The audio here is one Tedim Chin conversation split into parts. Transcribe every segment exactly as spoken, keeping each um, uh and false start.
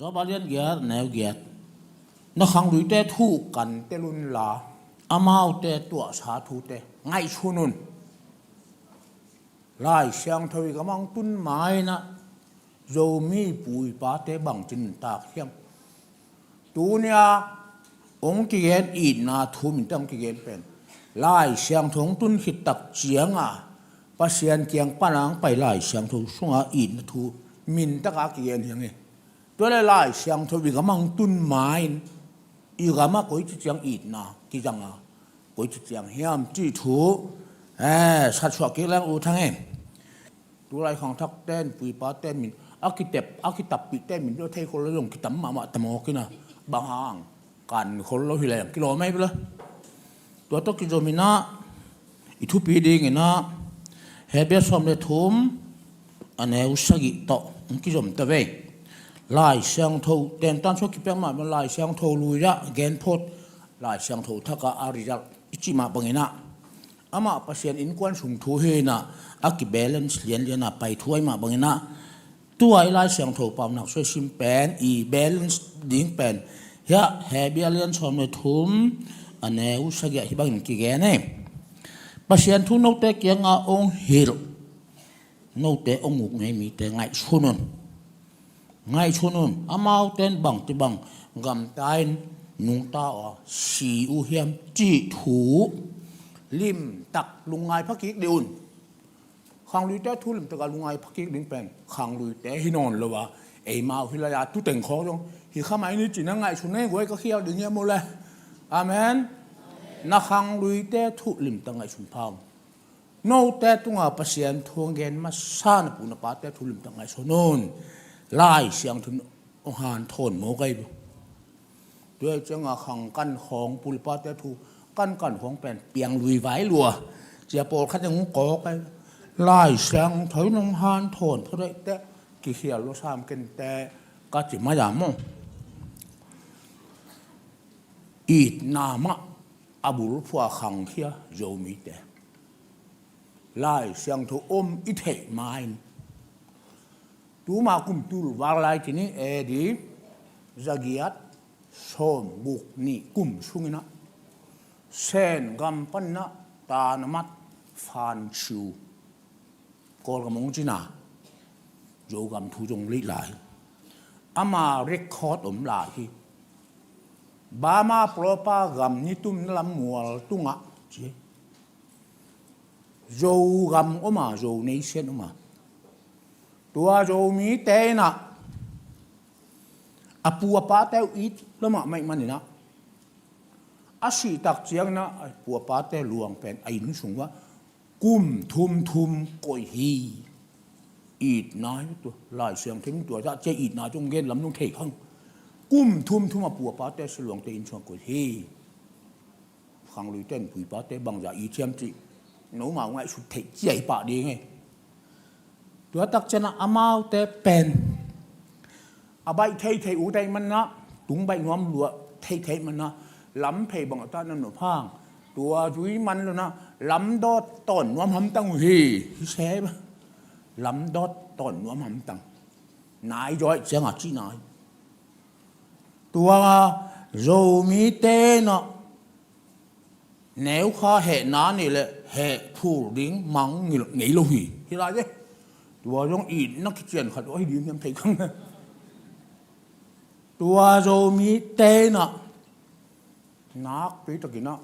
Job a lian giat, neu giat. Na khangluite thu kan tel un la, amaute tuahsa thute ngaihsun un. Lai Siangtho i gam ah hong tun ma-in ah Zomi pu i pate bangci nuntak hiam? Tuni-a hong kigen itna thu mintak hong kigen pen Lai Siangtho hong tun khit tak ciangah Pasian kiang pana hong pai Lai Siangtho sunga itna thu mintak a kigen hi hang hi. Tua le Lai Siangtho i gam ah hong tun ma-in i gam ah koici ciang itna kizang a, koici ciang hiam cih thu, eh, satsuah kik leng U Thang in. Tulai khangthakte in, pu i pate min a kitep, a kitappihte min tua thei khol lo zong kitam mahmah, tam awk in a, bang hang kan khol lo hi leng kilawm ei bel a. Tua tawh kizom in ah i thupi ding in ah Hebru sawm le thum, a neu sagih tawh hong kizom ta ve. Lai Siangtho tentan sua kipiak mah bang, Lai Siangtho lui ah gen phot, Lai Siangtho thak ah a result i cih mah bangin ah amah Pasian innkuan sung thu hi in ah, a kibalance lianlian a pai thu ahih mah bangin ah, tua i Lai Siangtho paunak sua i sim pen, i balance ding pen hiah Hebru a lian sawm le thum, a neu sagih ah hih bangin kigen hi. Pasian thu note kiangah hong hilh, note hong uk ngei mite ngaihsun un. Ngaihsun un, amaute in bangci bang gamta in nungta uh a, si uh hiam cih thu limtak lungngai phakik dih un. Khangluite thu limtak a lungngai phakik ding pen khangluite hi nawn lo a, eimau hi lai a, tu teng khawng zong hi kha mai ni cih na ngaihsun nei guai ka khial ding hiam uh le. Amen. Na khangluite thu limtak ngaihsun pha un. Note tunga Pasian thu hong gen masa na pu na pate thu limtak ngaihsun un. Lai Siangtho in hong hanthawn mawk ei bu. Tua hi cianga khang kan khawng, pu le pate thu kan kan khawng pen piang lui vai lua. Cia pawlkhat in hong kawk ei. Lai Siangtho in hong hanthawn phot ei teh, kikhial lua sam ken teh ka ci mai a maw. Itna mah a bulphuh a khangkhia Zomite Lai Siangtho om i theih ma-in, tuma kum tul vak lai ci ni, A D zagiat sawmguk nih kum sungin ah Sen gam panin ah Tanamat Fanchiu, Kawlgam hong cina, Zogam thu zong leih lai, ama record om lai hi. Burma proper gam nitum na lam mual tungah ci. Zogam om a, Zo nation om a, tua Zomite in ah a pu a pate uh it lua mahmah ahih manin ah, a sih tak ciangin ah a pu a pate luang pen a inn sung uah kum thum thum koih hi. Itna hi tua, Lai Siangtho in tua zah cia itna zong gen lam nong thei khang. Kum thum thum a pu a pate siluangte inn sungah koih hi. Khangluite in pu i pate bangzah it hiam cih nomau ngaihsut theih cia hi pah ding hi. Tua tak ciangin ah amaute pen a baih theithei uh ahih manin ah, tung baih nuam lua theithei ahih manin ah, lam phei bang a ta na nop hang, tua zui man lo in ah lam dawt tawn nuam hamtang uh hi. Hi se, lam dawt tawn nuam hamtang. Nai zaw ahih ciangin a cihna hi. Tua Zomite in ah neukha hehna nei leh heh phul ding mangngilh ngei lo hi. Hi lai e. Tua zong itna kician khat uh ahi ding hiam thei khang. Tua Zomite in ah nakpi takin ah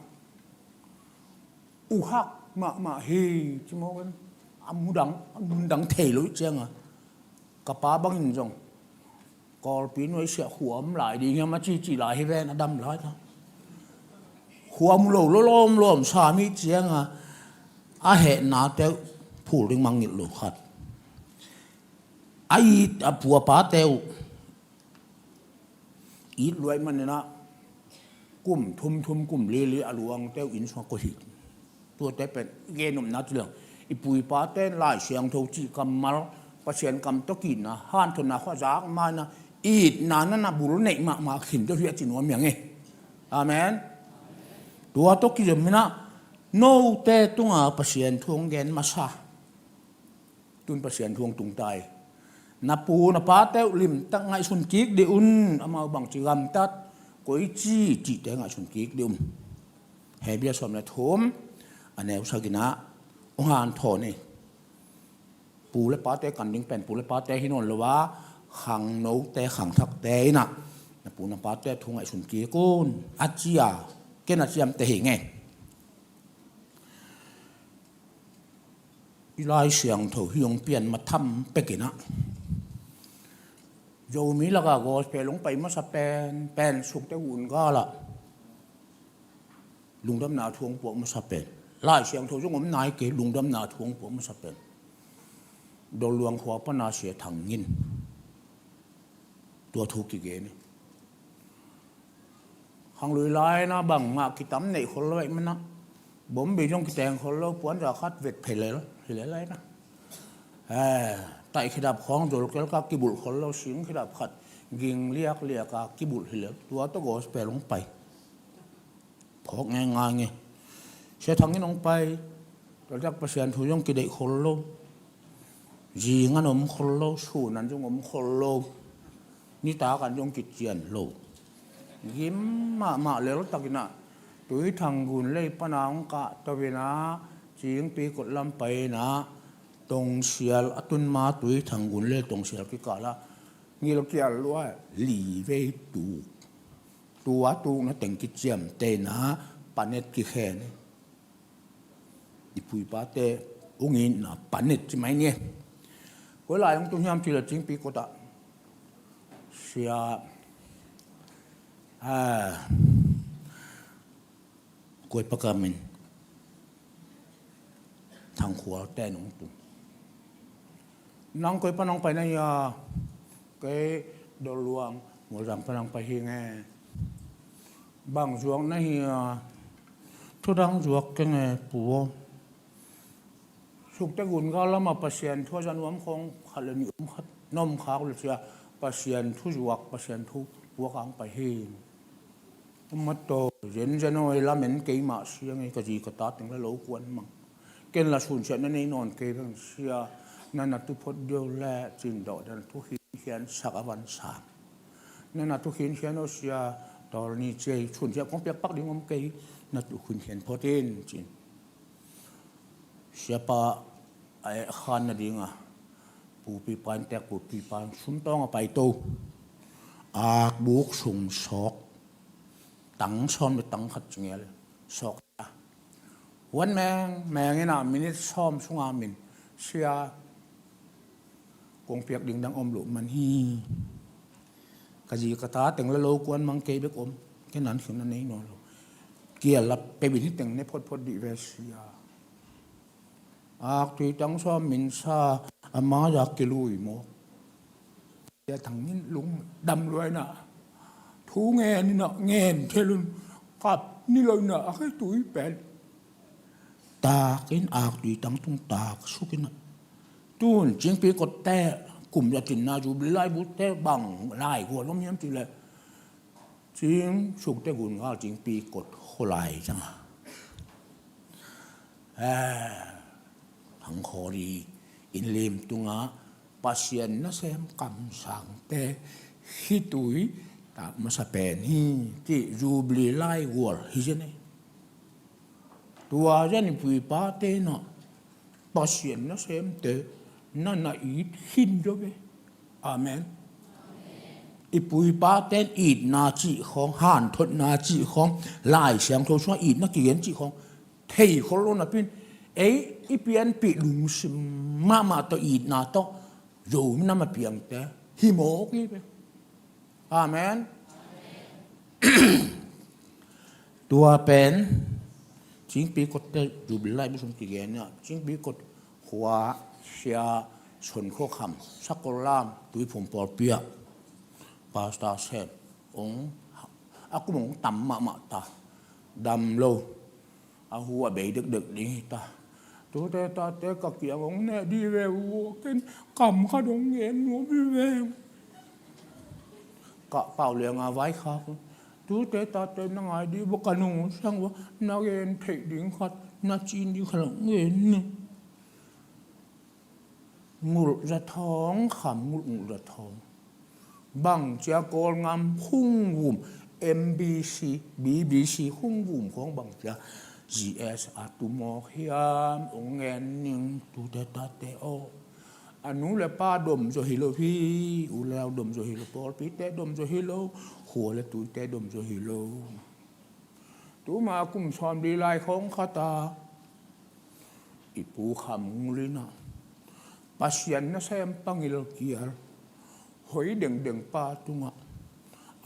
uhak mahmah hi ci mawk in, a mudang, a mundang thei lo ahih ciangin, ka pa bangin zong Kawlpi nuai siah khua om lai ding hiam a cici lai hi ven, a dam lai ta. Khua mu lo, lo lawm lawm sa mi ciangin a hehnate uh phul ding mangngilh lo khat. A it a pu a pate uh it lua ahih manin ah kum thum thum, kum li li a luangte uh inn sungah koih hi. Tuate pen gen nopna ci leng, i pu i pate in Lai Siangtho cih kammal, Pasian kam tawh ki-itna hanthawnna khua zak ma-in ah, itna na na bul neih mahmah khin deuh hi a ci nuam hi hang e. Amen. Tua tawh kizom in ah note tunga Pasian thu hong gen masa, tun Pasian thu hong tung ta hi. Na pu na pate uh limtak ngaihsun kik dih un, amau bangci gamtat, koici cihte ngaihsun kik dih un. Hebru sawm le thum, a neu sagihna hong hanthawn hi. Pu le pate kan ding pen pu le pate hi nawn lo a, khangnote khangthakte in ah na pu na pate thu ngaihsun kik un, a ci a, ken a ciamteh hi ing e. I Lai Siangtho hih hong pian ma tham pek in ah, Zomi lakah gospel hong pai masa pen, pen Sukte Gungal ah lungdamna thu hong puak masa pen. Lai Siangtho zong om nai kei, lungdamna thu hong puak masa pen Dol Luang khua pana Sia Thang Ngin. Tua thu kigen hi. Khanglui lai-in ah bangmah kitam neih khol lo ahih manin ah, bombi zong kiteng khol lo, puanza khat vet phei lel hi lel lai-in ah, eh, taih khedap khawng zolkel ka kibulh khol lo, sing khedap khat ging liakliak a kibulh hi lel. Tua tawh gospel hong pai. Phawk ngeingai ing e. Sia Thang Ngin hong pai. Tua tak Pasian thu zong kideih khol lo. Zing an om khol lo, sun an zong om khol lo. Nitak an zong kician lo. Gim mahmah lel takin ah Tuithang gun lei pana hong kahto in ah, Cingpi kot lam pai in ah, Tongsial a tun ma Tuithang gun lei Tongsial kikal ah ngilkial lua, li vei tuk. Tua tukna teng kiciamteh in ah Panet kikhen. I pu i pate hong itna Panet ci mai ni. Koi lai hong tung hiam cih leh Cingpi kot ah Sia, ah, koi pa ka min Thang Khual te nong tung. Nang koi pan nong pai na hia? Kei Dol Luang, Mualzang pan nong pai hi ing e. Bang zuak na hia? Thudang zuak keng e, pu aw. Sukte Gungal lamah Pasian thu a za nuam khawng khat le nih om khat, na om khak uh leh cia, Pasian thu zuak, Pasian thu puak a hong pai hi. Maw, zenzen aw, lamen keimah sia ing e, ka zi ka ta teng la lo kuan mang. Ken la sunsiatna nei nawn kei veng Sia, na na tu phot deuh leh cin dawh dan thu khinkhian sak a van sang. Na na tu khinkhian aw Sia, tawl ni ciai sunsiat kong piak pak ding om kei, na tu khinkhian phot in cin. Siapa a eh khan nading a, pupipa in tek, pupipa in sumtawng a paito. Akbuk sung sawk, tang sawm le tang khat ci ngel sawk. Huan mengmeng in ah minit sawm sunga min, Sia, kong piak ding dang om loh man hi. Ka zi ka ta teng la lo kuan mang, kei bek om, ken an khim na nei nawn lo. Kial la pia bin hi teng ne photphot dih ve Sia. Aktui tang sawm min sa, a ma zak kilui maw. Sia Thang Ngin lungdam lua in ah, thu ngen in ah, ngen thei lo in, kap ni lo in ah, a khitui pen tak in aktui tang tung tak suk in ah. Tun Cingpi kotte kum a cinna Jubilee laibu te bang laigual om hiam cih leh, Cing Sukte Gungal Cingpi kot khualai ciang a, eh, Thang Khawl i inn lim tungah Pasian nasem kamsangte khitui tak masa pen hi cih Jubilee laigual hi zen e. Tua zen i pu i pate in ah Pasian nasemte na na it khin zaw ve. Amen. I pu i pate in itna cih khawng, hanthotna cih khawng, Lai Siangtho sungah itna kigen cih khawng thei khol lo napi in, ei i pianpih lungsim mahmah tawh, itna tawh Zo minam a piangte hi mawk hi ve. Amen. Tua pen Cingpi kotte Jubilee laibu sung kigen ah, Cingpi kot khua Sia Son Khua Kham, Sakol Lam, Tuiphum pawlpi ah pastor sem, hong, a kum hong tam mahmah ta, dam lo. A hu a bei dekdek ding hi ta. Tute tate ka kiang hong neh dih ve uh aw, ken kam khat hong ngen nuam hi veng. Ka pau lianga vaikhak un. Tute tate na ngai dih bawk a, nung sang ua na gen theih ding khat, na cin ding khat hong ngen ni. Ngulh Za Thawng, Kham Ngulh, Ngulh Za Thawng. Bang cia Kawlgam hung vum, M B C, B B C hung vum khawng bang cia Z S a tum awk hiam, hong ngen ning tute tate aw. A nu le pa dom zaw hi lo hi, u le nau dom zaw hi lo, pawlpite dom zaw hi lo, khua le tuite dom zaw hi lo. Tuma kum sawmli lai khawng khat a i Pu Kham Ngulh in ah Pasian nasem pangil kial hoi dengdeng pa tungah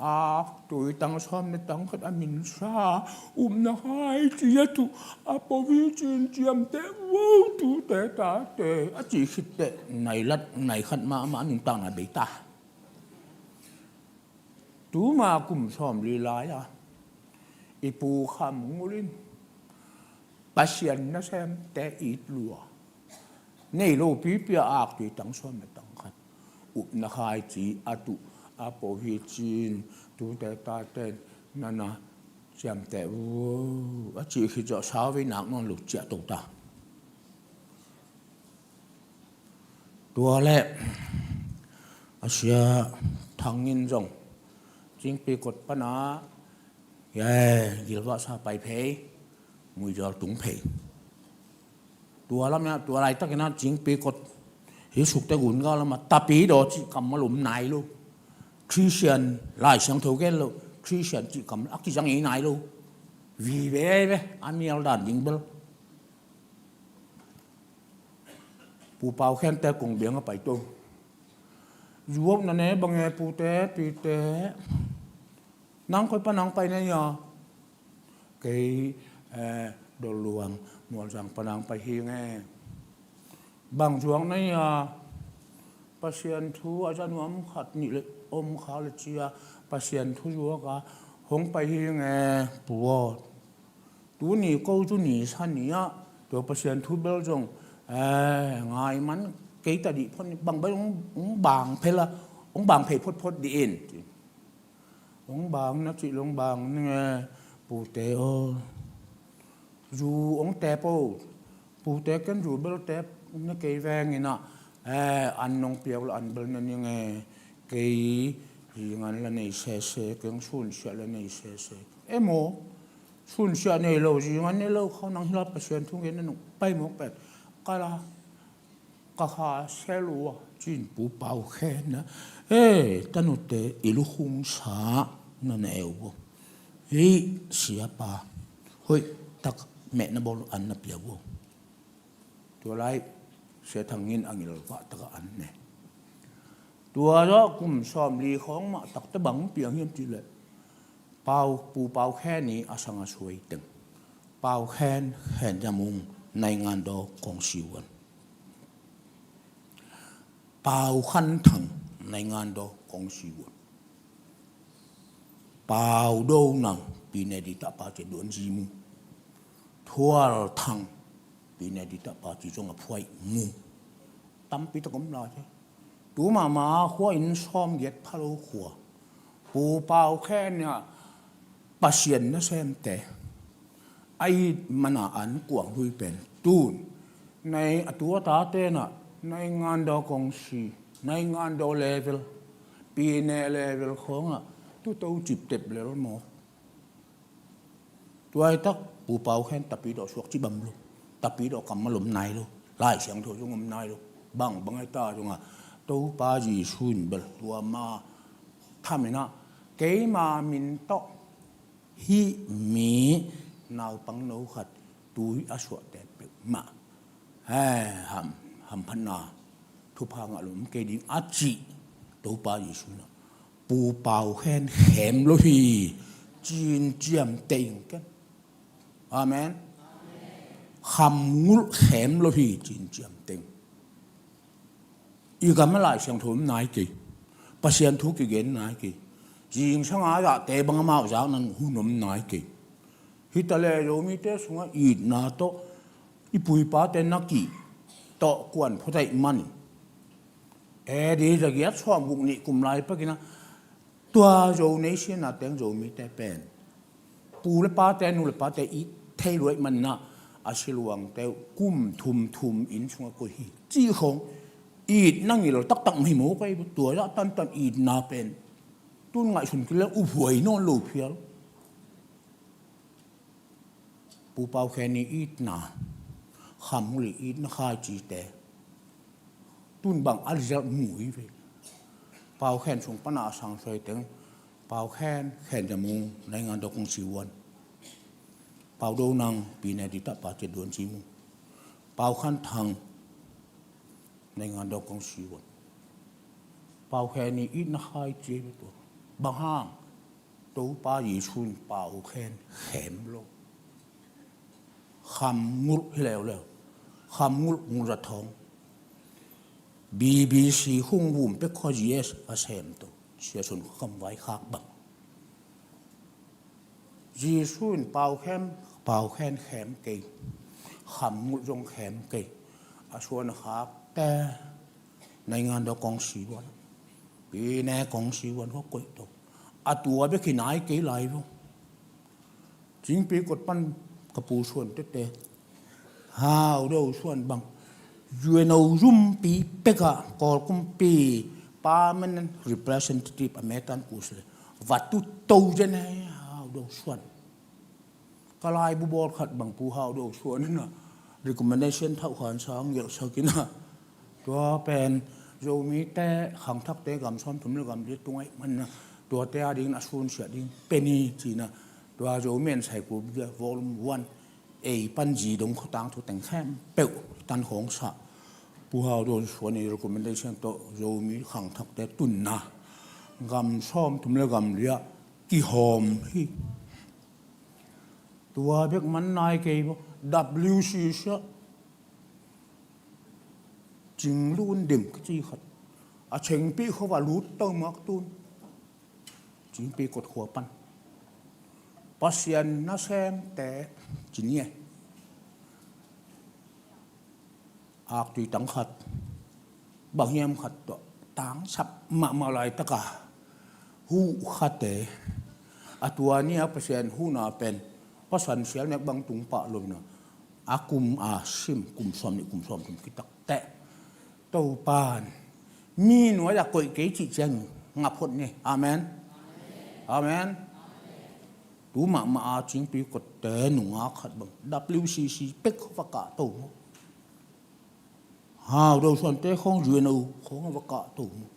aktui tang sawm le tang khat a minsa, upna hai ci a tu a po hi cin ciamteh vo tute tate a cih khit teh nai lat nai khat mahmah a nuntakna bei ta. Tuma kum sawmli lai a i Pu Kham Ngulh in Pasian nasemte it lua, nei lo pipi a aktui tang sawm le tang khat, upna hai ci a tu a po hi cin tute tate nana ciamteh vo a cih khit zawh sau vei nak nawn lo ciah to ta. Tua le a sia Thang in zong Cingpi kot pana, ye, gilvah sa pai phei, muizawl tung phei. Tua lam ya, tua laitakin ah Cingpi kot hi Sukte gun ga lam ah Tapidaw cih kammal om nai lo. Christian, Lai Siangtho gen lo Christian cih kammal a kizang i nai lo. Vive ve a mial dan ding bel. Pu Pau Khen te kong biang a pai to. Zuau na ne bang e pute, pite. Nang koi pa nang pai na ia. Kei, eh, Dol Luang, Mualzang pa nang pai hi nge. Bang zuang na ia. Pasian thu a za nuam khat nih le om kha le cia Pasian thu zuak a hong pai hi nge, pu aw. Tuni ko tuni sa ni ah tua Pasian thu bel zong, eh, ngai man kei ta dih phot ni, bang bel hong, hong bang phel a, hong bang phei photphot dih in. Hong bang na cih lo hong bang ni nge, pute aw. Zu hong tep aw. Pute ken zu bel tep na kei veng in ah, eh, an nong piau la an bel na ni nge, kei zingan la nei sese, keng sunsiah la nei sese. Em aw, sunsiah nei lo, zingan nei lo, khau nang hi la Pasian thu ngen na nong pai mawk pet. Ka la, ka kha sel ua, cin Pu Pau Khen na. Eh, tanute i lukhung sa na na eu ua. Hei, siapa, hoih tak meh na bawl an na pia ua. Tua lai, Sia Thang in a ngilvah tak a an ne. Tua zawh kum sawmli khawng mah tak te bang piang hiam cih leh. Pau, Pu Pau Khen i a sang a suai teng. Pau Khen, Khen Za Mung, Naingan Daw Kong Si Wan. Pau Khan Thang, Naingan Daw Kong Si Wan. Pau Do Nang, Pi Ne Di Tah Pa Ci Duan Zi Mu. Thual Thang, Pi Ne Di Tah Pa Ci Zong A Phuai Mu. Tampi tak om lai hi. Tu mahmah khua in sawm giat pha lo khua. Pu Pau Khen in ah Pasian nasemte a it man a an kuang hlui pen tun. Nai a tu a tate in ah Naingan Daw Kong Si, Naingan Daw level, Pi Ne level khawng ah tu to cip tep lel maw. Tua i tak Pu Pau Khen Tapidaw suak ci bam lo. Tapidaw kammal om nai lo. Lai Siangtho zong om nai lo. Bang bang ai ta zong a Topa Jesu in bel tua ma tham in ah keima min tawh hih mi naupang no khat tui a suahte peuhmah, eh, ham, hamphatna thupha ngah lo om kei ding a cih Topa Jesu in ah Pu Pau Khen khem lo hi, cin ciamteh ing ken. Amen. Kham Ngulh khem lo hi, cin ciamteh ing. I gam a Lai Siangtho om nai kei. Pasian thu kigen nai kei. Zingsang a zahte bang amau zak nan hun om nai kei. Hi ta leh Zomite sungah itna tawh i pu i pate na kih tawh kuan phot ahih manin. A D zagiat sawmguk nih kum lai pakin ah tua Zo nation a teng Zomite pen pu le pate, nu le pate it thei lua ahih manin ah a siluangte uh kum thum thum inn sungah koih hi. Cih khawng Itna ngil taktak mah hi maw, kei tua zah tantan itna pen tun ngaihsun kei leng uphuai nawn lo phial. Pu Pau Khen i itna, Kham Ngul i itna khaici te tun bang a result mu hi ve. Pau Khen sung pan a sang suai teng, Pau Khen, Khen Za Mung, Naingan Daw Kong Sivuan, Pau Do Nang, Pi Ne Di Tapa Cet Duan Ci Mung, Pau Khan Thang, Naingan Daw Kong Sivuan. Pau Khen i itna khaici hi ve tua. Bang hang? Topa Jesu in Pau Khen khem lo. Kham Ngul hi leuleu. Kham Ngul, Ngul Za Thawng. B B C hung vum pek khaw G S a sem to. Sia Sun Kham Vai khak bang. Jesu in Pau Khen, Pau Khen khem kei. Kham Ngul zong khem kei. A suan a khakte Naingan Daw Kong Sivuan, Pi Ne Kong Sivuan khaw koih to. A tua bek hi nai kei lai vo. Cingpi kot pan ka pu Suan tete, Hau Do Suan bang, U N O zumpi pek a Kawl kumpi permanent representative a metan kus le va tu to zen e, Hau Do Suan. Ka laibu bawl khat bang Pu Hau Do Suan in a recommendation thauh khan sang gelhsak in a, tua pen Zomite khangthakte gam sawmthum le gam li tung ahih manin a, tuate a dingin a sunsiah ding pen hi ci-in a, tua Zomi Encyclopedia volume one ei pan G dong khawtang thu teng khempeuh tan khawng sa. Pu Hau Do Suan i recommendation tawh Zomi khangthakte tunna gam sawmthum le gam li ah kihawm hi. Tua bek man nai kei maw, W C C ah Cing Lun Dim kici khat a Chengpih khua va lut to mawk tun. Cingpi kot khua pan Pasian nasemte ci ni e. Aktui tang khat, bang hiam khat tawh tangsap mahmah laitaka huh khate, a tua ni a Pasian huhna pen Pasian sial nek bang tung pah lo in a, a kum a sim kum sawm nih kum sawm thum kitak teh Topan mi nuai a koih kei cih ciang ngap phot ni. Amen. Amen. Tu mahmah a Cingpi kotte nungak khat bang W C C pek va kah to maw? Hau Do Suante khawng U N O khawng a va kah to maw?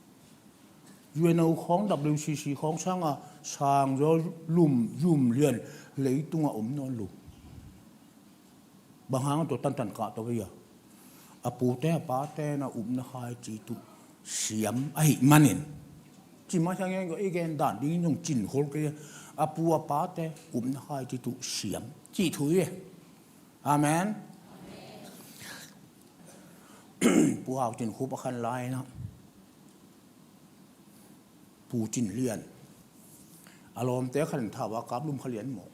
U N O khawng W C C khawng sanga sang zaw lum zum lian leitunga om nawn lo. Bang hang a tua tantan kah to ve a? A pute a pate na upna khaici tuh siam ahih manin, ci mah siang ngen ko i gen dan dingin zong cin khol kei a, a pu a pate upna khaici tuh siam cih thu hi. Amen. Pu Hau Cin Khup a khan lai na, Pu Cin Lian a lawmte khan thau a kap lum kha lian maw?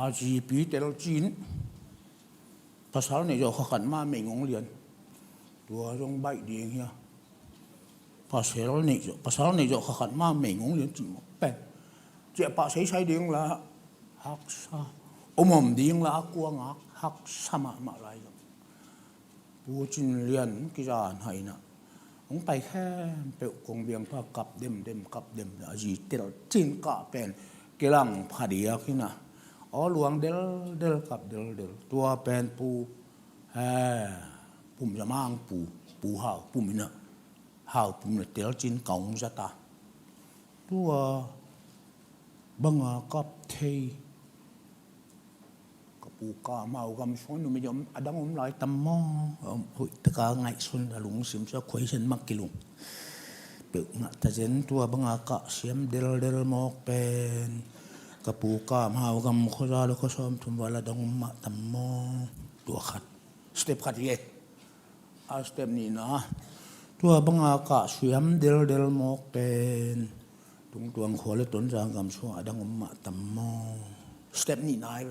A zipi tel cin, pasal neih zawh kha khat mah meingong lian. Tua zong baih ding hi a. Pasal neih zawh, pasal neih zawh kha khat mah meingong lian cin mawk pen ciah pah seisai ding la haksa, om om ding la a kuangak haksa mahmah lai zong. Pu Cin Lian kizan hai na, hong pai khempeuh kong biangpa kap demdem, kap demdem, a zi tel cin kah pen kilang phadiak hi na, aw luang deldel, kap deldel. Tua pen pu, he, Pum Za Mang pu, Pu Hau Pum hi na, Hau Pum na tel cin ka hong za ta. Tua banga kap thei. Ka pu Kam Hau gam sung a numei a dang om lai tam maw? Hoih taka ngaihsun a lungsim sua khuaisan mak kilung. Peuhmah ta zen tua banga kah siam deldel mawk pen ka pu Kam Hau gam khuaza le khua sawmthum val a dang om mah tam maw? Tua khat. Step khat hi e. A step nihna, tua banga kah siam deldel mawk pen tungtuang khua le Tonzang gam sungah a dang om mah tam maw? Step nihna hi.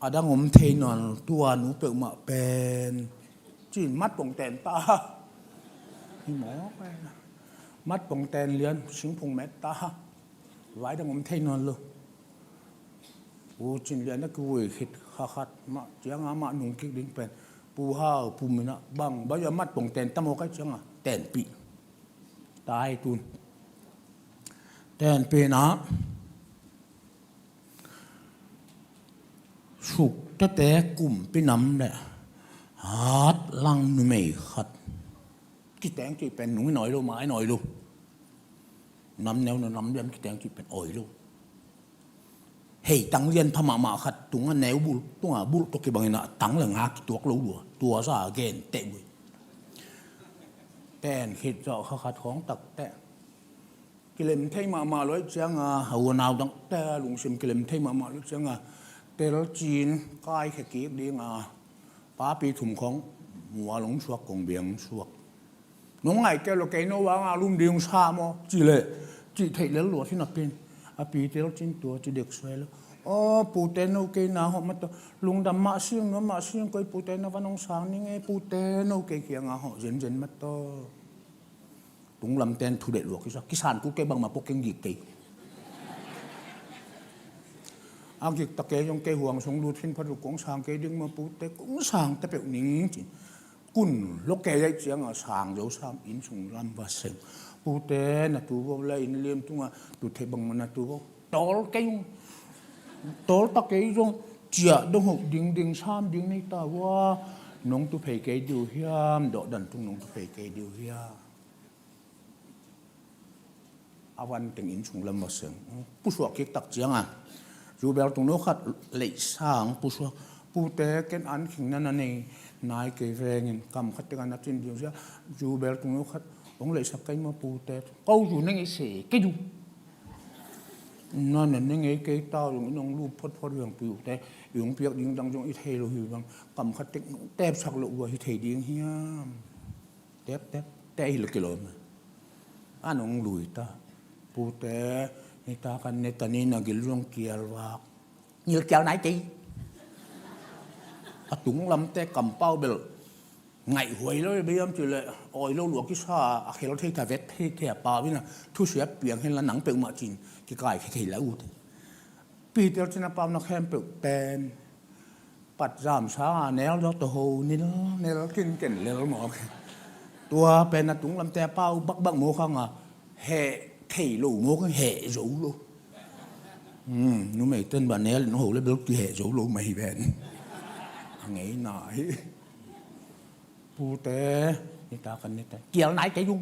A dang om thei nawn tua nu peuhmah pen cin mat pongten ta. Hi maw? Mat pongten lian singphung met ta. Vai dang om thei nawn lo. Pu Cin Lian a kivui khit kha khat mah cianga mah nung kik ding pen Pu Hau, Pu Min ah bang, bang a mat pong ten tam aw kai ciang a, tenpih. Tai tun. Tenpih na. Suk tete kumpi nam le hat lang numei khat. Kiteng cih pen nung in awi lo, ma in awi lo. Nam neu na nam lian kiteng cih pen awi lo. Hei tang lian pha mahmah khat tung a neu bulh, tung a bulh tawh kibangin a tang le nga kituak lo lua. Tua sa gen teh ui. Pen khit zawh kha khat khawng tak teh. Kilem thei mahmah lo ahih ciang a, a u a nau dangte a lungsim kilem thei mahmah lo ahih ciang a, telcin kaikhia kik ding a, papi thum khawng mual hong suak, kong biang hong suak. Nong ngai kei lo, kei no vang a lum ding hong sa maw, ci leh, cih theih lel lua hi napi in. A pi telcin tua ci dek suai lo. Aw, pute no kei na hawh mataw, lungdam mah sing, nuam mah sing, koi pute na van hong sang ning e, pute no kei kiang a hawh zenzen mataw. Tunglam ten thu deih lua kisa, kisan kul kei, bangmah pua keng gik kei. A gik ta kei zong kei huang sung lut khin phat uh, kong sang kei ding maw pute, kong sang ta peuh ning ci. Kun lua kei ahih ciang a sang zo sam, inn sung lam va seng. Pute na tu vo le, inn liam tung a tu thei bangmah na tu vo. Tawl kei ung. Tawl ta kei zong ciah dong hoh ding ding sam ding nei ta ua. Nong tu phei kei diu hiam, dawh dan tung nong tu phei kei diu hiam. A van teng inn sung lam va seng. Pusuak kik tak ciang a, zu bel tung no khat leihsang pusuak. Pute, ken an khing na na nei nai kei vengin, kam khat teng a na cin ding sia. Zu bel tung no khat hong leihsak kei maw pute. Ko zu na ngei se kei zu. Na na na ngei kei ta zong in hong lup photphot hi vang pute. I hong piak ding dang zong i thei lo hi vang. Kam khat teng tepsak lo ua hi thei ding hiam. Tep, tep, tep hi lo kilawm. An hong lui ta. Pute, ni ta kan ne ta ni na gil zong kial vak. Ngil kial nai kei. A tunglamte kampau bel ngaih huai lo, beiam ci le, awi lo lua kisa, a khel thei ta, vet thei thei a pau in a, thusia piang hen la nang peuhmah cin, kikai khia thei la ut. Peter cin a pau na khempeuh pen. Patzam sanga nel zaw tawh ho nil nel kinken lel mawk. Tua pen a tunglamte a pau bakbak mawk hanga heh thei lo mawk, heh zo lo. Numei ten ba nel in ho le bel kiheh zo lo mah hi ven. A ngeina hi. Pute, nita kan nita kial nai kei zong.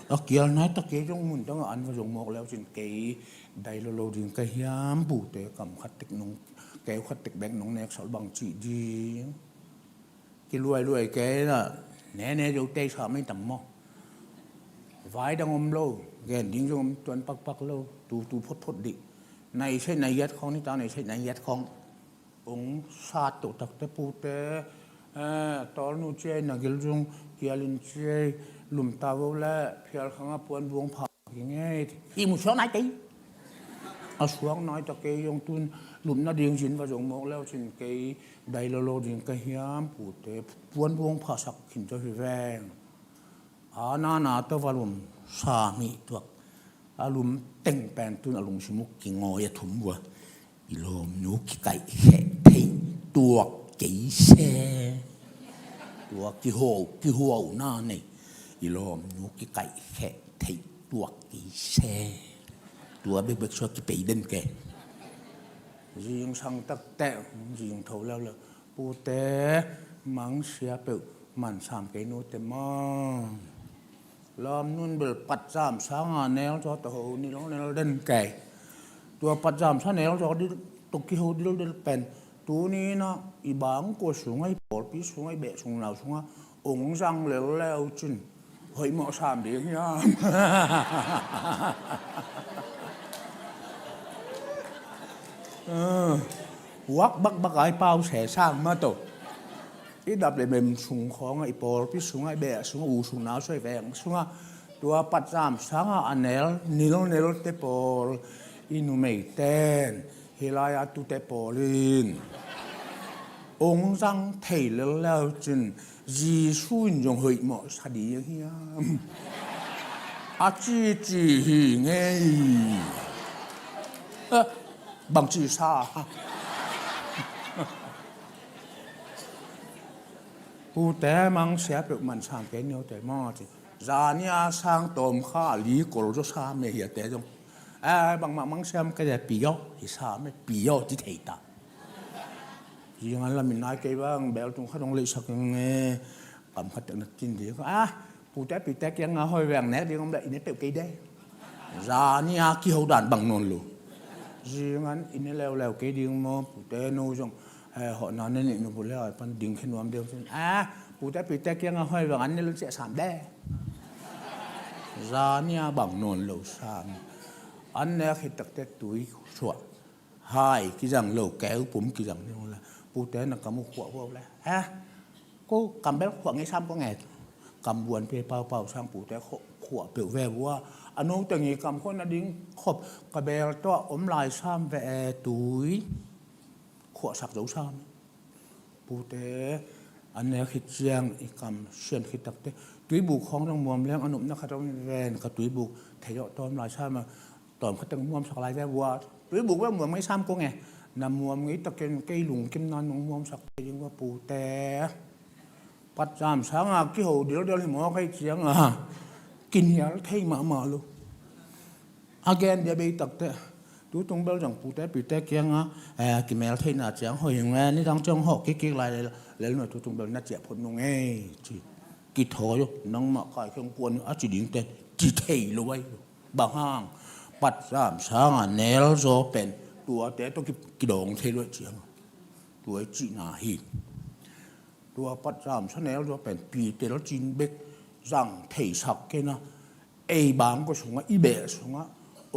A kial nai ta kei zong, mun dang a an va zong mawk leu cin kei dai lo lo ding ka hiam pute, kam khat tek nong, keu khat tek bek nong nek sal bang cih ding. Kiluailuai kei na, ne ne zo tei sa mai tam maw. Vai dang om lo, gen ding zong om tuan pakpak lo, tu tu photphot dih. Nai sei nai yat khawng nita, nai sei nai yat khawng. Ong sat toh takte pute, eh, tawlnu ciai na gil zung kialin ciai lumta vo le phial khanga puan buang pha ki ngei. I mu suak nai kei. A suak nai ta kei zong tun lumna ding zin va zong mawk leu cin kei dai lolo ding ka hiam pute puan buang pha sak khin ta hi veng. A nana tawh va lum sa hnih tuak. A lum teng pen tun a lungsim uh kingawi a thum vua. I lawmnu kikaih kheh theih tuak kei se. Tua kihuau, kihuauna nei. I lawmnu kikaih kheh theih tuak kei se. Tua bekbek suak kipei den ke. Zingsang takteh, zing tho leuleu. Pute, mangsia peuh mansam kei nute maw. Lawmnun bel patzam sanga nel zaw ta ho nil nel den kei. Tua patzam sa nel zaw dil, tua kiho dildel pen. Tuni na i bang kua sunga, i pawlpi sunga, i beh sung nau sunga ong zang lel leu cin hoih mawh sam ding hiam? Huak bakbak ai pau se sang mah tawh. I dap le bem sung khawngah, i pawlpi sungah, i beh sungah, u sung nau sung, i veng sungah tua patzam sangah a nel nilnel te pawl, i numei ten hih lai-a tute pawl in ong zang thei lel leu cin Jesu in zong hoih mawh sa ding hiam? A cici hi ngei. Eh, bangci sa. Pute mangsia peuhmah sam kei ni aw te maw ci. Zani a sang tawm kha a li kol zaw sam e hi a te zong. A bangmah mangsia mah kei a pi aw hi sam e pi aw ci thei ta. Zingan lamin nai kei bang bel tung khat hong leihsak ing e. Kam khat tek na cin ding a pute pite kianga hoi veng nek ding om dah i ne peuh kei de. Zani a kiho dan bang nawn lo. Zingan i ne leuleu kei ding maw pute no zong. Hawhna ne nih nu bu le ai pan ding khe nuam deuh cin a pute pite kianga hoi veng an ne lo ciah sam de. Zani a bang nawn lo sam. An ne a khit takte tui suah. Hai kizang lo keu pum kizang ni la pute na kam uh khuah huau le ha. Ko kam bel khuah ngei sam ko nge. Kam buan pe paupau sang pute khuah peuh ve vua. A no teng i kam khuah na ding khop ka bel tawh om lai sam ve e tui. Khuahsak zo sam. Pute an ne khit ciang i kam sian khit takte tuibuk khawng zong muam leng a nupna khat zong ven ka tuibuk thei awh tawm lai sam a. Tawm khat teng muamsak lai ve vua. Tuibuk ve muam ngei sam ko nge. Na muam ngei takin kei lungkim nan nong muamsak thei ding va pute. Patzam sanga kiho dildel hi maw kei cianga kinial thei mahmah lo. A gen dia bei takte tutung bel zong pute pite kianga kimel theihna ciang hoi hi nge nidang ciang hawh kikkik lai lel nuai tutung bel na ciah phot nung ei ci. Kithawi uh nangmah kaikheng kuan a ci dingte ci thei lo ai. Bang hang patzam sanga nelzaw pen tuate tawh kidawng thei lo ai cianga tua i cihna hi. Tua patzam sa nelzaw pen pitel cin bek zang theisak kena ei bangkua sungah i beh sungah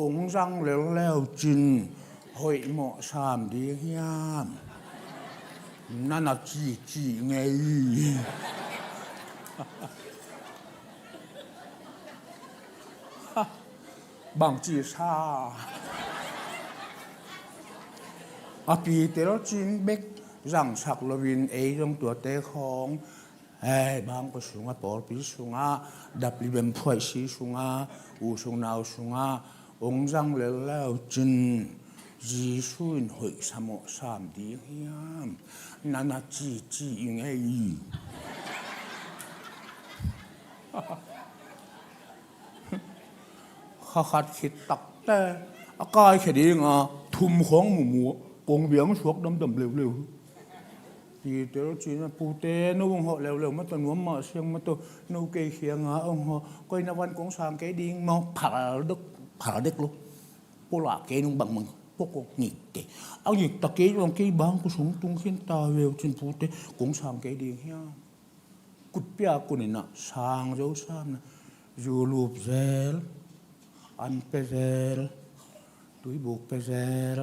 ong zang lelleu cin hoih mawh sam ding hiam? Nana cici ngei. Bangci sa a pitel cin bek zangsak loin ei zong tuate khawng. Hei bangkua sungah pawlpi sungah dapli bemphuaihsi sungah u sung nau sungah ong zang lelleu cin Jesu in hoih samawh sam ding hiam? Nana cici i ngei. Khakhat khit takte a kaikhia dinga thum khawng mumuh kong biang suak damdam leuleu. Pitel cina pute no ung hawh leuleu mataw nuam mah siang mataw no kei khianga ung hawh koi na van kong sang kei ding maw phal dek phal dek lo. Polah kei nung bangbang pokok ngik kei a ngik ta kei zong kei bang kusung tung khin ta veu cin pute kong sang kei ding hiam? Kutpia kuninah sang zo samna zu lup zel an pe zel tuibuk pe zel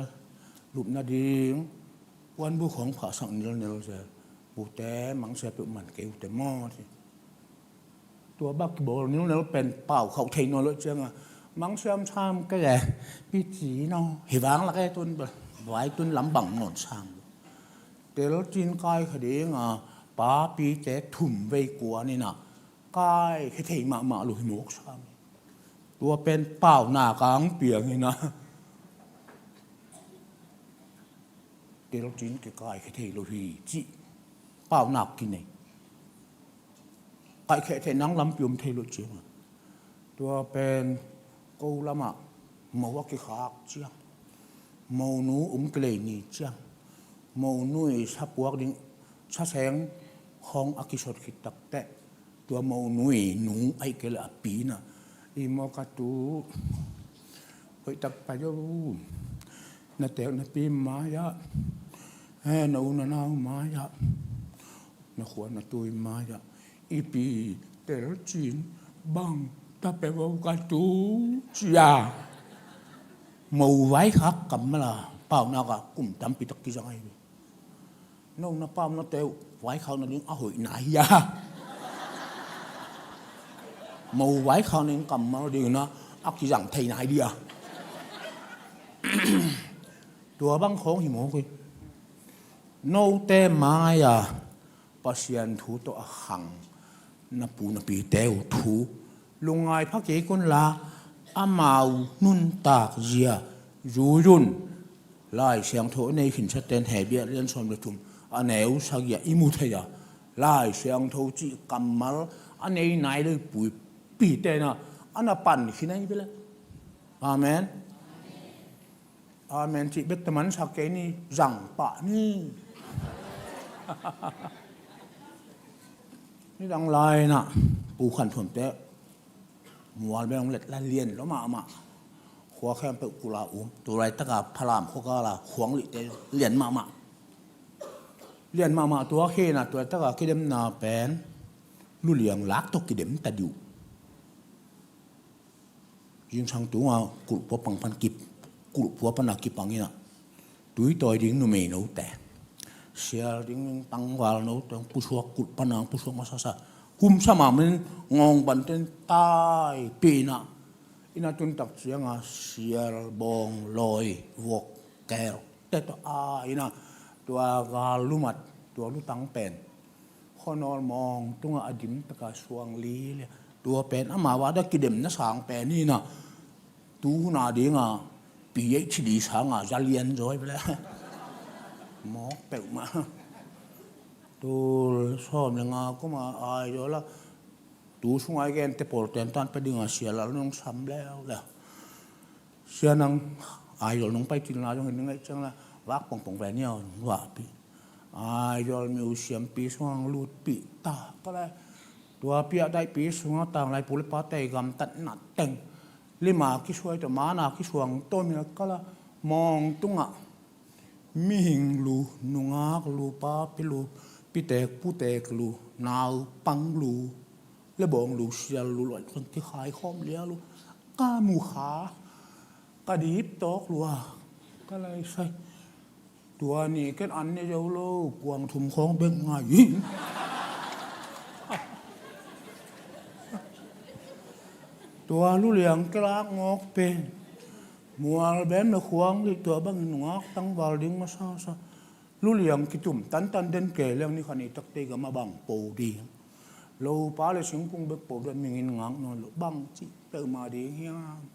lupna ding puanbu khawng phahsak nilnel zel pute mangsia peuh man kei ute maw ci. Tua bak kibawl nilnel pen pau khauh thei nawn lo cianga mangsiam sam kei e pici no hi vang lak e tun vai tun lam bang nawn sang. Telcin kai kha dinga papite thum vei kuan inah kai khe thei mahmah lo hi mawk sam. Tua pen paunak ang piang inah telcin kikai khe thei lo hi cih paunak kinei. Kaihkheh theih nang lampi om thei lo cianga tua pen ko lamah mo a kikhak ciang monu um kilei ni ciang monu i sapuak ding saseng khawng a kisot khit takteh tua monu i nu aih kei le a pina i mawk a tu hoihtak pai zo na tek na pi mai-ah na u na nau mai-ah na khua na tui mai-ah i pi telcin bang ta pe vo ka tu cia mo vaikhak kam mala paunak ah kum tampi tak kizang ahi. No na pau na teu vaikhak na ding a hoih na hi a mo vaikhak na ding kam mal ding na a kizang thei na hi dia. Tua bang khawng hi mawk hi. Note mai-a Pasian thu tawh a khang na pu na pite uh thu lungngai pha kik unla amau nuntak zia zui un. Lai Siangtho a nei khinsaten Hebru lian sawm le thum a neu sagih ah i mu thei a Lai Siangtho cih kammal a nei nai lo i puipite na a na pan khin ahi bia le. Amen. Amen cih bek te mansak kei ni, zang pah ni. Nidang lai-in ah Pu Khan Thuam te mual beng hong let la lian lua mahmah. Khua khempeuh kulh a um. Tu laitaka Falam khua kala Khuanglih te lian mahmah. Lian mahmah tua khin a tu laitaka kidemna pen Lu Liang lak tawh kidem ta dih uh. Zingsang tunga kulhpua pang pan kip, kulhpua pana kipang in ah tui tawi ding numei note, sial ding tangval note hong pusuak, kulh pana hong pusuak masasa. Kum sa mahmah in ngawng banten taipih in ah, in a tun tak cianga sial, bawng, lawi, vuak, kel te tawh a in ah tua gal lumat, tua lutang pen khuanawl mawng tungah a dim taka suang lilia. Tua pen amau a da kidemna sang pen hi in ah, tu hun a dinga PhD sanga za lian zaw hi bia le. Mawk peuhmah. Tul sawm le nga kuma Aizawl a tu sunga i gente pawl tentan pia dinga Sia Lal nong sam leuleu. Sia nang Aizawl nong pai cil na zong in ngaih ciang la vak pongpong ve ni aw, vahpih. Aizawl museum pi sungah lutpih ta ka la. Tua piah daihpi sungah tanglai pu le pate gamtatna teng, lima kisuai tawh mana kisuang tawh mi a ka la, mawng tungah mihing lu, nungak lu, papi lu, pitek putek lu, naupang lu, le bawng lu, sial lu, luai kan kikhai khawm lia lu, ka mu kha, ka dip tawk lua, ka lai sai. Tua ni ken an ne zo lo, kuang thum khawng bek ngai. Tua Lu Liang kilak ngawk pen mual bem le Khuanglih tua bangin nungak tangval ding masasa. Lu Liang kitum tantan den kei leng ni khan i takte gam a bang po ding. Lopa le singkung bek po ding, mingin ngak nawn lo, bang cih peuhmah ding hiam.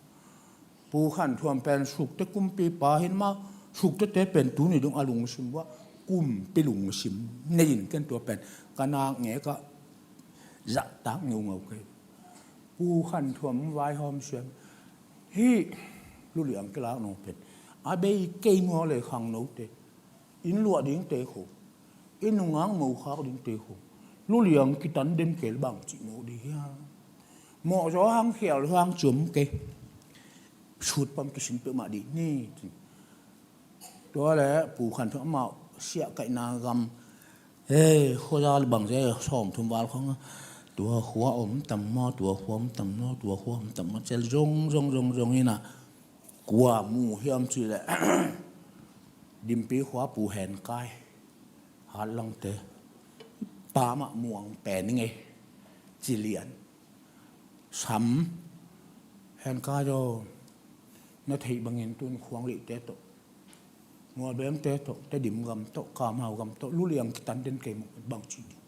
Pu Khan Thuam pen Sukte kumpipa hi in mah, Sukte te pen tuni dong a lungsim uh ah kumpi lungsim nei in ken tua pen ka nak ngek ah zahtak ngeungau kei. Pu Khan Thuam vaihawm siam. Hih Lu Liang kilak nong pen a bei kei maw le khangnote, inn luah dingte khawng, inn nungak mokhak dingte khawng, Lu Liang kitan den kei le bang cih mawk ding hiam. Mawh zaw hang, khial zaw hang, cium kei. Sut pam kisin peuhmah ding ni. Tua le Pu Khan Thuam amau siahkaihna gam, hei, khuaza le bangzia sawmthum val khawng a, tua khua om tam maw, tua khua om tam maw, tua khua om tam maw, cial zong zong zong zong in ah, kua mu hiam cih leh Dimpi khua Pu Hen Kai, Hatlangte, pa mah muang pen i ngei, ci lian. Sam, Hen Kai aw, na theih bangin tun Khuanglihte tawh, Mualbemte tawh, Tedim gam tawh, Kamau gam tawh Lu Liang kitan den kei mawk, bang ci ding.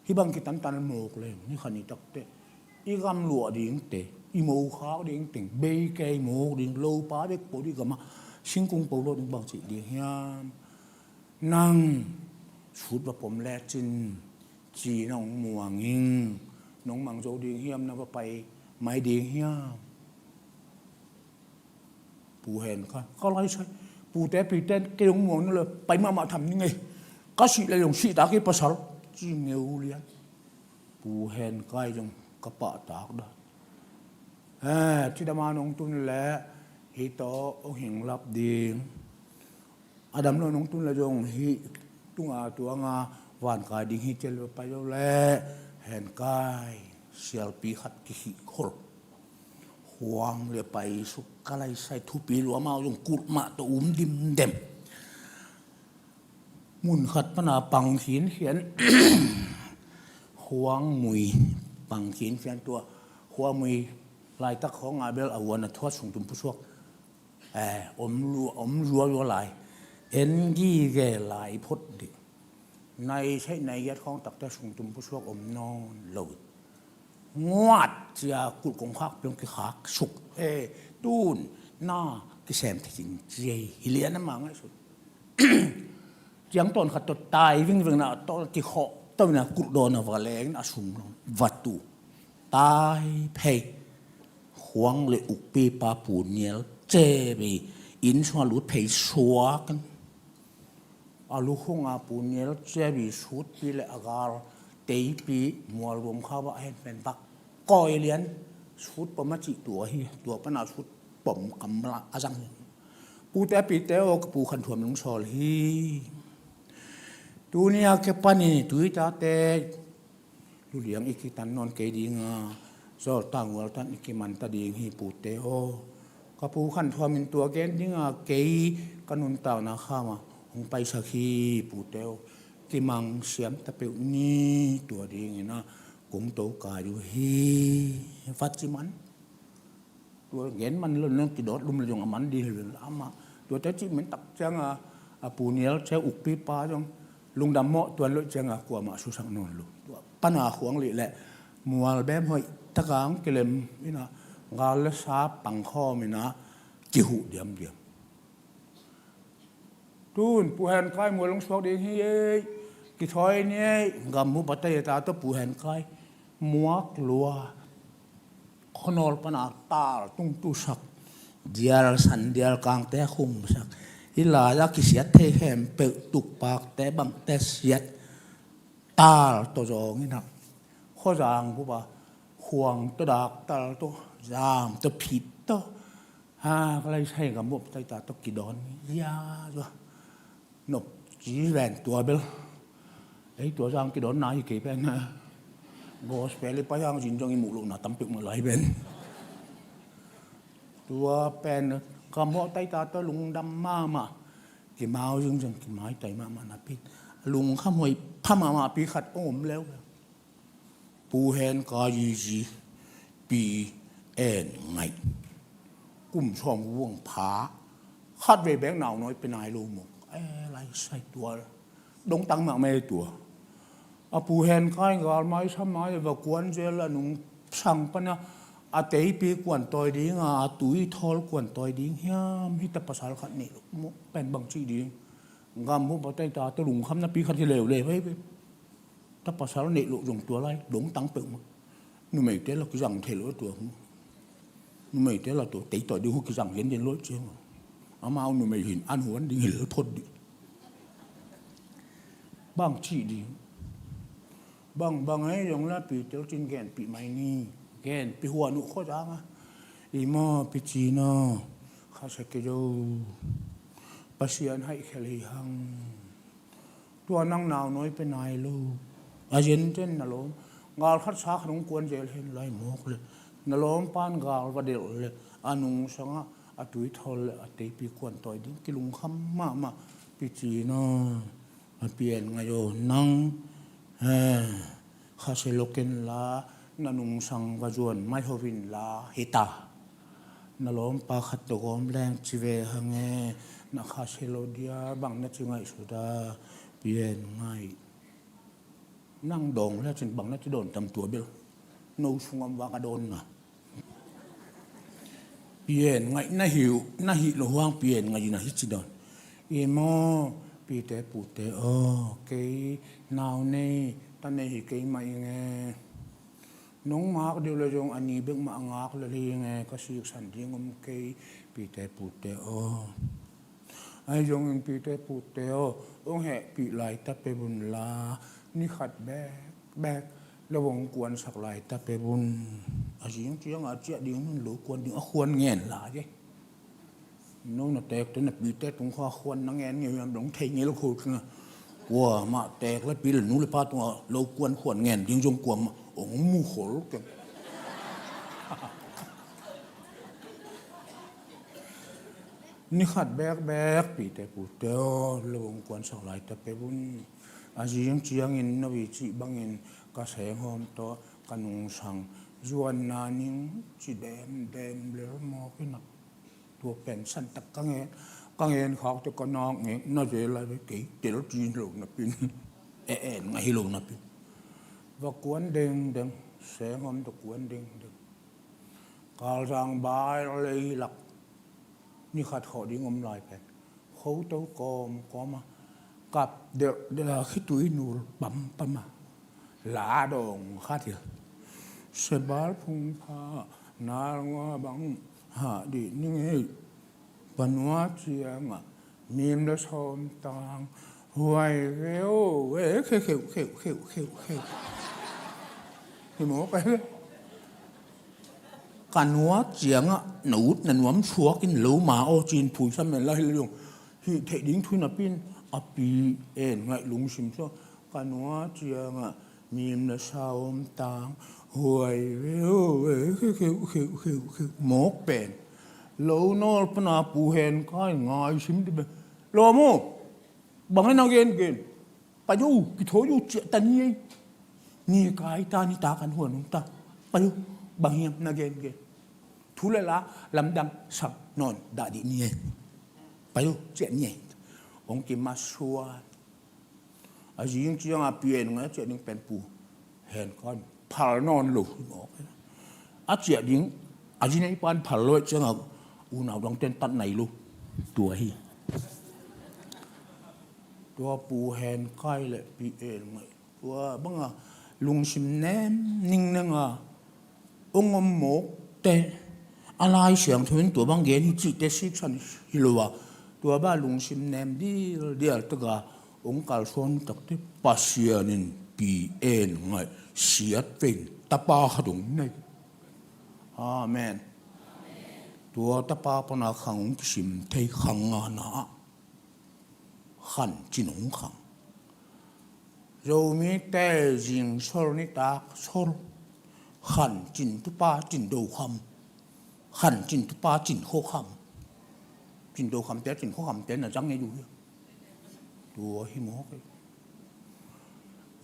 Hih bang kitantan mawk leng ni khan i takte, i gam luah dingte, i mokhak ding teng bei kei mawk ding, lopa bek po ding, gam a singkung po lo ding, bang ci ding hiam. Nang sut va pom lecin ci nong muang ing, nong mang zo ding hiam, na va pai mai ding hiam. Pu Hen Kai, ka lai sai, pute pite kei hong muang na le pai mahmah tham ni ngei. Ka sih le hong sih ta kei pasal, ci ngeu lian. Pu Hen Kai zong ka pahtak dah. Eh, cidam a nong tun le hih tawh hong hinglap ding. A dam lo nong tun le zong hih tunga tuanga vankai ding hi cial pai lo le Hen Kai sialpi khat kikhih khol. Khuang le pai suk ka lai sai, thupi lua, amau zong kulh mah tawh um dimdem. Mun khat pana pang khinkhian, Khuang Mui pang khinkhian, tua Khuang Mui laitak khawng a bel a huan a thuat sungtum pusuak, eh, om lua, om zuazua lai. En gige lai phot dih. Nai seih nai giat khawng takte sungtum pusuak om nawn lo. Nguat cia kulh kongkhak piong kikhak suk. Eh, tun na kisem theih cin ci hi lian a, ma ngaihsut. Ciang tawn khat tawh tai vingving na tawh kikhawh Tawina kulh dawn a va leng a sung va tu. Tai phei. Khuang le ukpipa Pu Nial Cebi inn sungah lut phei suak. A lukhunga Pu Nial Cebi sutpi le a gal teipi mual ruam kha va hen pen bak. Kawi lian sut pom a cih tua hi, tua pana sut pom kamla a zang. Pute a pite aw, ka Pu Khan Thuam lungsawl hi. Tuni a ke panin tuitate luliang i kitan nawn kei dinga, zawlta ngualtan i kimanta ding hi pute aw. Ka Pu Khan Thuam in tua gen dinga kei ka nuntakna khama hong paisak hi pute aw. Kimang siam ta peuh ni, tua dingina kong to kai uh hi. Vat ci man. Tua gen man lo nang kidawt lum le zong a man ding hi lo amah. Tua te cih men tak cianga a Pu Nial Ceu ukpipa zong lungdam mawh, tuan lo cianga kuamah susak nawn lo. Tua pana khuang lih le mual bem hoih taka hong kilem ina, gal le sa pangkhawm ina kihuh diamdiam. Tun Pu Hen Kai mual hong suak ding hi ei. Kithawi ni ei. Gam mu patai ta tawh Pu Hen Kai muak lua. Khuanawl pana tal tung tusak. Dial san dial kangte khumsak. I lai a kisiat thei khempeuh tukpakte bangte siat. Tal tawh zawng ina. Khuazang bupa khuang tawh dak tal tawh zam tawh phit tawh. Ha, ka lai sai ka mop tai ta tawh kidawn ni zia zua. Nop ci ven tua bel. Ei, tua zang kidawn na hi kei pen. Gospel i pai hang zin zong i muh lohna tam peuh mah lai pen. Tua pen ka mawh tai ta tawh lungdam mahmah. Kimau zing zing kimai tai mahmah napi. Lungkham hoih pha mahmah pi khat om leu. Pu Hen Kai zizi, Pi En Ngaih. Kum sawm vuang pha. Khat vei bek nau nawi pe nai lo mawk. Eh, lai sai tua. Dong tang mak mai tua. A Pu Hen Kai gal mai sa mai va kuan zel a nung sang pana a teipi kuan tawi ding a, a tui thawl kuan tawi ding hiam, hita pasal khat nih lo mawk pen bang cih ding. Gam mu patai ta tawh lungkham napi khat hi leuleu vei vei. Ta pasal neih loh zong tua lai dong tang peuh mah. Numeite la kizang thei lo tua hu. Numeite la tua tei tawi ding hu kizang lian lian lo ciang. Amau numei hin an huan ding hi lel phot ding. Bang cih ding. Bang bang ei zong la pi tel cin genpih mai ni. Genpih huan uh khuazang a. I maw pi cina. Kha sa ke zo. Pasian haih khel hi hang. Tua nang nau nawi pe nai lo. A zen ten na lawm. Gal khat sa khat hong kuan zel hen lai mawk le. Na lawm pan gal va delh le. A nung sangah a tui thawl le a teipi kuan tawi ding kilungkham mahmah. Pi cina. A Pi En Ngaih aw nang. Eh. Kha se lo ken la, na nungsang va zuan mai ho vin la, hita. Na lawmpa khat tawh gawm leng ci ve hang e, na kha se lo dia, bang na ci ngaihsut a, Pi En Ngaih. Nang dawng le cin bang na ci dawn tam tua bel. No sungam vang a dawn na. Pi En Ngaih na hi uh, na hih lo huang Pi En Ngaih in a hi ci dawn. I maw, pite pute aw, kei nau nei, ta nei hi kei mah i nge. Nong ngak deuh le zong a ni bek mah a ngak le hi nge, ka siksan ding om kei, pite pute aw. Ahi zongin pite pute aw, hong hehpih lai ta pe vun la, ni khat bek bek lo hong kuansak lai ta pe vun. A zing ciang a ciah ding hun lo kuan ding a khuan ngen lai e. No na teekte na pite tung kha khuan na ngen ngei hiam dong thei ngei lo kho kina. Kuamah teek le pi le nu le pa tungah lo kuan khuan ngen ding zong kuamah hong mu khol keng. Ni khat bekbek pite pute aw, lo hong kuansak lai ta pe vun. A zing ciangin no i cih bangin ka senghawm tawh ka nungsang zuanna ning ci demdem lel mawk inah. Tua pen santak ka ngen, ka ngen khak tawh ka nak ngen na zel lai ve kei tel ci lo napin. E en ngah hi lo napin. Va kuan dengdeng, senghawm tawh kuan dengdeng. Kalzang bai lei lak ni khat khawh ding om lai pen khoto kawmkawm a kap delh delh a khitui nul pampam a La dawng khat hi. Sebal phungpha nalnga bang hah dih ning ei. Ka nua ciangah mim le sawm tang huai veu e kheu kheu kheu kheu kheu kheu. Hi maw ka hi. Ka nua ciangah na ut na nuam suak in lo ma aw cin phuisam men la hi lo. Hih theih ding thu napi in a pi en ngaih lungsim suak. Ka nua ciangah mim na sawm tang huai veu e kheu kheu kheu kheu kheu mawk pen. Lo nawl pana Pu Hen Kai ngai sim ti pen. Lo maw? Bang e na gen gen. Pai uh, kithawi uh ciah ta ni ei. Ni kai ta ni ta kan huan ung ta. Pai uh, bang hiam na gen gen. Thu le la lamdang sang nawn dah dih ni ei. Pai uh, ciah ni ei. Hong kimasuan. A zing ciangah Pi En Ngai a ciah ding pen Pu Hen Kai in phal nawn lo hi mawk. A ciah ding a zi nei pan phal lo ciangah unau dangten tat nai lo. Tua hi. Tua Pu Hen Kai le Pi En Ngai tua banga lungsim nem ning neng a hong om mawkte, a Lai Siangtho in tua bang gen hi cihte siksan hi lo a, tua bang lungsim nem dialdial taka hong kalsuan takte Pasian in Pi En Ngai siat vein tapa khat hong nei. Amen. Tua tapa pana khang hong kisim thei, khang ngana ah Khan Cin hong khang. Zomite zingsol nitak sol Khan Cin tupa Cin Do Kham. Khan Cin tupa Cin Kho Kham. Cin Do Kham te, Cin Kho Kham te na zang ei duh hi. Tua hi mawk ei.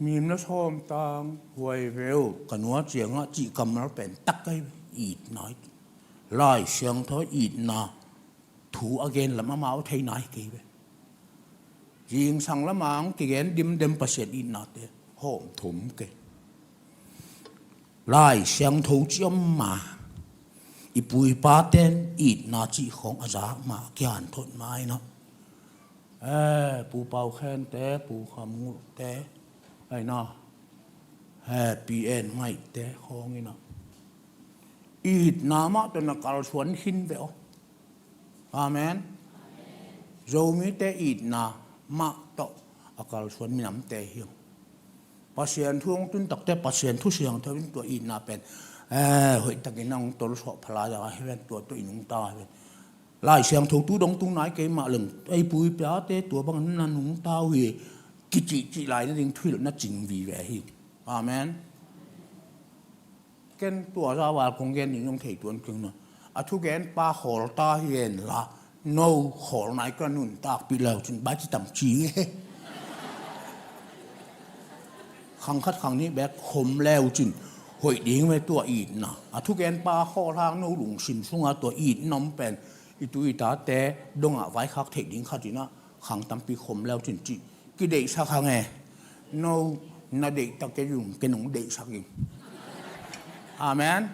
Mim na sawm tang huai veu ka nua ciangah cih kammal pen tak ei. Itna, Lai Siangtho itna thu a gen lam amau thei nai kei ve. Zingsang lamang kigen dimdem Pasian itnate hawm thum kei. Lai Siangtho ci om ma, i pu i paten itna cih khawng a zak ma, kian thot ma inah. Eh, Pu Pau Khen te, Pu Kham Ngulh te, aina, eh, Pi En Ngaih te khawng inah itna mah tawh na kalsuan khin ve aw. Amen. Zomite itna mah tawh a kalsuan minamte hi. Pasian thu hong tun takte Pasian thu siangtho in tua itna pen, eh, hoih takin hong tolsuah phalai a hi ven, tua tawh i nungta hi ven. Lai Siangtho tu dong tung nai kei mah leng ei pu i pate tua bang na nungta uh hi. Kicihcih lai nading thuhilh na cing vive hi. Amen. Ken tua zah val kong gen ding zong thei tuan keng na. A thugenpa khawl ta hi en la, no khawl nai ka nuntakpih leu cin bai ci tam ci hi. Khang khat khang nih bek khom leu cin hoih ding ve tua itna. A thugenpa khawl hang no lungsim sunga tua itna om pen i tu i tate dongah vaikhak theih ding khat inah khang tampi khom leu cin cih kideihsak hang e. No na deihta kei zong ken hong deihsak ing. Amen.